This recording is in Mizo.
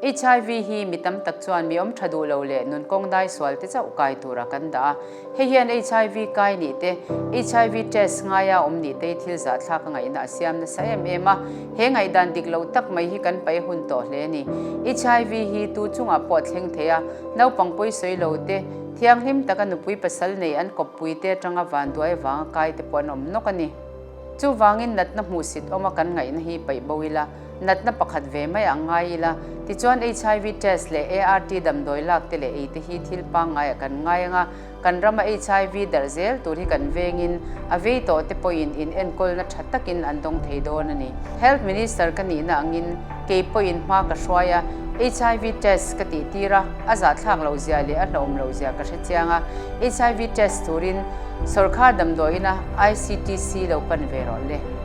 Hiv hi mi tam tak chuan mi awm tha duh lo leh nun kawng dai sual te chauh kai tura kan dah a. Hei hian hiv kai nih te, hiv test ngaia awm nih te hi thil zahthlak a ngaihna a siam nasa em em a. He ngaihdan dik lo tak mai hi kan paih hun tawh hle a ni. Hiv hi tu chungah pawh a thleng thei a, naupang pawi sawi lo te, thianghlim taka nupui pasal nei an kawppui te atanga vanduai avanga kai te pawh an awm nawk a ni. Chuvangin natna hmuhsit awma kan ngaihna hi paih bo ila, natna pakhat ve mai ang ngai ila, tichuan hiv test leh ART damdawi lak te leh ei te hi thil pangngaiah kan ngai ang a, kan rama hiv darh zel tur hi kan vengin a vei tawh te pawhin in enkawlna tha takin an dawng thei dawn a ni. Health Minister ka nihna angin kei pawhin hma ka hruai a, hiv test ka tih tir a, a zahthlak loh zia leh a hlauhawm loh zia ka hre chiang a, hiv test turin sawrkhar damdawiina ICTC lo pan ve rawh le.